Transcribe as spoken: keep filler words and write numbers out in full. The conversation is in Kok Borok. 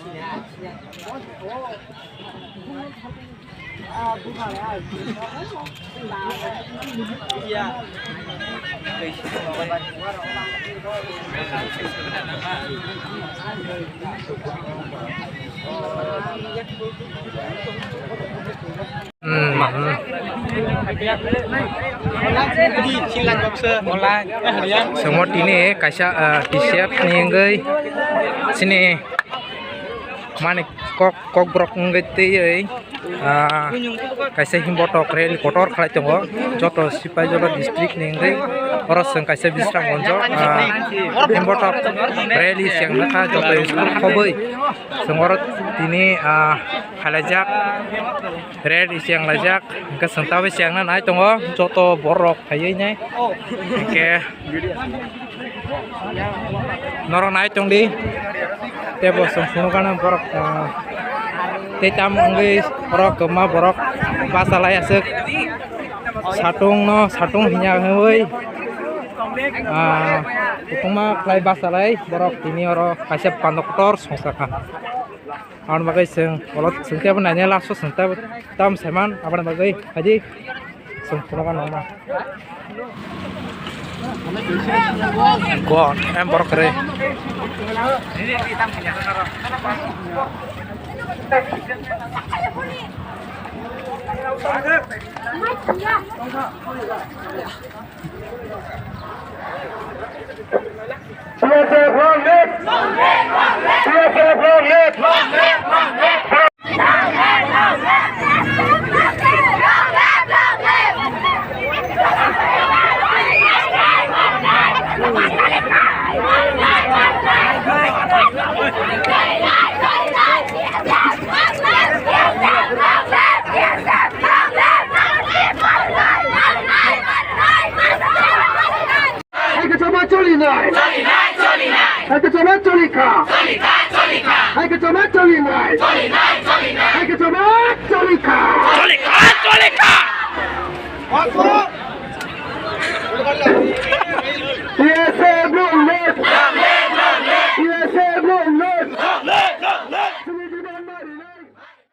Hmm. Songmo tini kaisa, ah, T C F ni wngwi chini mani kok, kokborok wngwi twiwi, ah, kaisa himbotok rally kotor khlai tongo. Joto Sipaijala district ni wngwi oro chwng kaisa Bisramganj o, ah, himbotok rally se wngkha joto school khobwi chwng oro tini, ah, khalaijak. Red iseng laijak, hingke chwng tabwi chengna nai tongo, joto borok phaiwi nai. Hingke norok nai tongdi, tebo chwng phunukgano borok, ah, tei tamo wngwi borok kwbangma borok bachalai aswk. Satung no, satung hinya hwnwi, ah, kwbangma khlai bachalai borok tini oro kaisa pando kotor songchakha. Aboni bagwi chwng ulo chwng tei abo nainai last o chwng tei tam saiman aboni bagwi haidi chwng phunukgano ma. Go, em borok kwrwi. C S F long live! C S F long live! Hai kwchama choli nai. Choli nai, choli nai. Hai kwchama choli kha. Choli kha, choli kha. Hai kwchama choli nai. Choli nai, choli nai. Hai kwchama choli kha. Choli kha, choli kha.